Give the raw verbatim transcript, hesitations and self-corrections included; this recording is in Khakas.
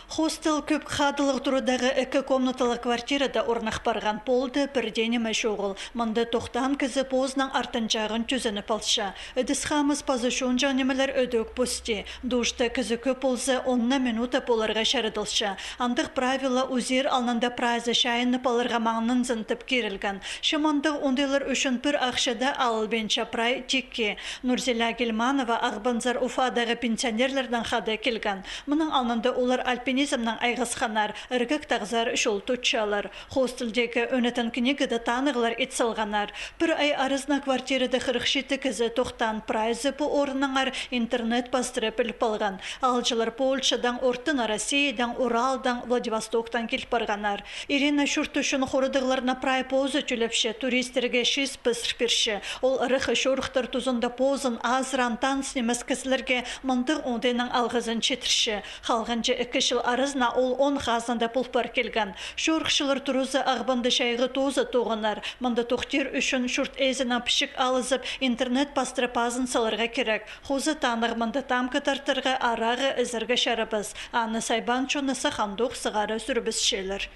Хостел кӧп хадылығ турудағы ікі комнаталығ квартирада орнах парған. Полды пір дее ниме чоғыл. Мында тохтаан кізі позының артынҷағын тӱзеніп алча. Ідіс-хамыс паза чонҷаң нимелер ідӧк пусти. Душта кізі кӧп полза, он на минута поларға чарадылча. Андағ правило узир алнында прайзы чайынып аларға маңнанзын тіп кирілген. Че мындағ оңдайлар ӱчӱн пір ахча даа алылбинча прай тикке. Нурзиля Гильманова Ағбанзар Уфадағы пенсионерлернең хада килген. Мының алнында олар альпинизмнең айғасханнар, іргек тағзар чол тутчалар. Хостелдегі ӧнетін книгада танығлар ит салғаннар. Пір ай аразына квартирада хырых читі кізі тохтаан. Прайзы пу орыннаңар интернет пастыра піліп алған. Аалҷылар Польшадаң, ортын Россиядаң, Уралдаң, Владивостоктаң кил парғаннар. Ирина чурт ӱчӱн хорадығларына прай позы тӧлепче, туристерге чис пысых пирче. Ол ырах чорыхтар тузында позын азыраан, таныс нимес кізілерге мындағ оңдайның алғызын читірче. Халғанҷы ікі чыл аразына ол он хазында пол пар килген. Чорыхчылар туразы Ағбанда чайғы тооза тоғынар. Мында тохтир ӱчӱн чурт ээзінең пічік алызып, интернет пастыра пазын саларға кирек. Хоза танығ мында тамғы тартарға, арағы ізерге чарабас. Аны сайбаан чонны сах андох сығара сӱрібісчелер.